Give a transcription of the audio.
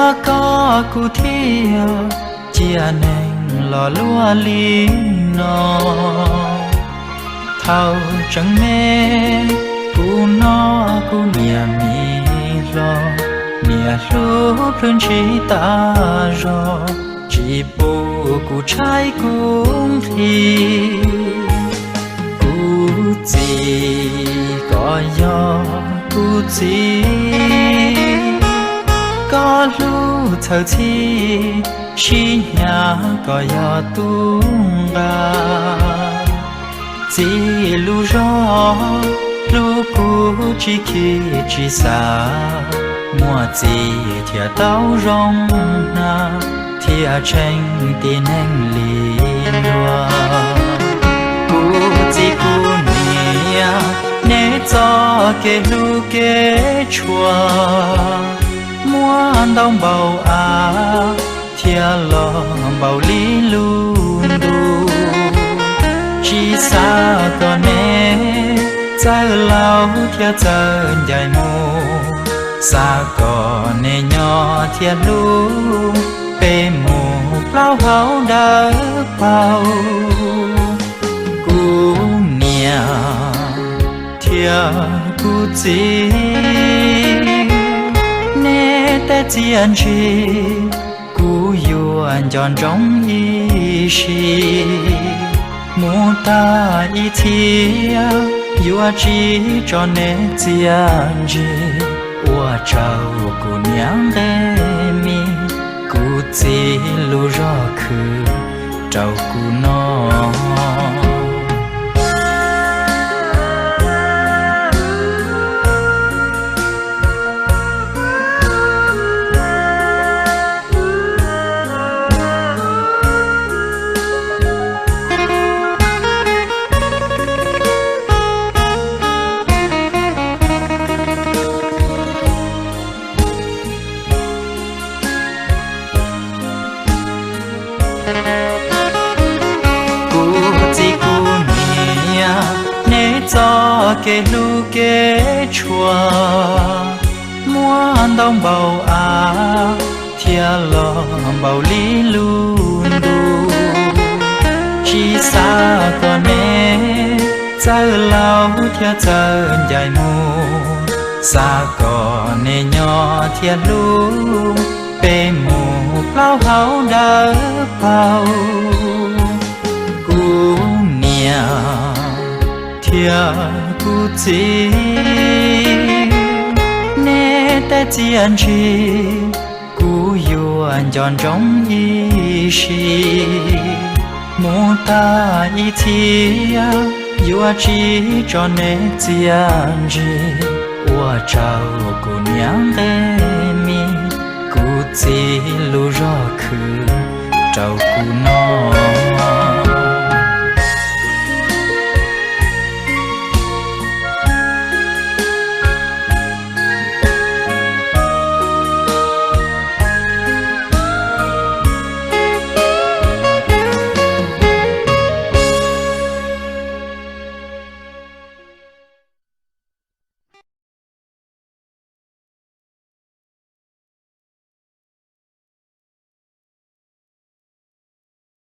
Koj kuj thiaj cia neeg los luaj li no. Thaum tseem me kuv noj kuv niam mis hlo, niam hlub plhws ntshis tas zog, tsis pub kuv tshaib kuv nqhis. Kuv txiv, koj yog kuv txiv, koj hlub txhawj txhij, sib hnyav koj yog tub nqa. Txiv lub zog hlub kuv tsis khib tsis xav, muaj txiv thiaj tau zoo hnav, thiaj tsheej tib neeg li luag. Kuv txiv kuv niam, neb txoj kev hlub kev tshua muaj ntau npaum av, thiab los npaum li lub ntuj. Tsis xav kom neb txawj laus thiab txawj ncaim mus, xav kom neb nyob thiab hlub, peb mus plaub hau dawb paug. Kuv niam thiab kuv txiv, neb tej txiaj ntsig kuv yuav nco ntsoov ib sim. Mus tag ib txhia yuav tsis tso neb txiaj ntsig. Ua tsaug kuv niam nqe mis, kuv txiv lub zog khwv rau kuv noj. Kuv txiv kuv niam, neb txoj kev hlub kev tshua muaj ntau npaum av, thiab los npaum li lub ntuj. Tsis xav kom neb txawj laus thiab txawj ncaim mus, xav kom neb nyob thiab hlub, peb mus plaub hau dawb paug. Kuv niam thiab kuv txiv, neb tej txiaj ntsig kuv yuav nco ntsoov ib sim. Mus tag ib txhia yuav tsis tso neb txiaj ntsig. Ua tsaug kuv niam nqe mis, kuv txiv lub zog khwv rau kuv noj.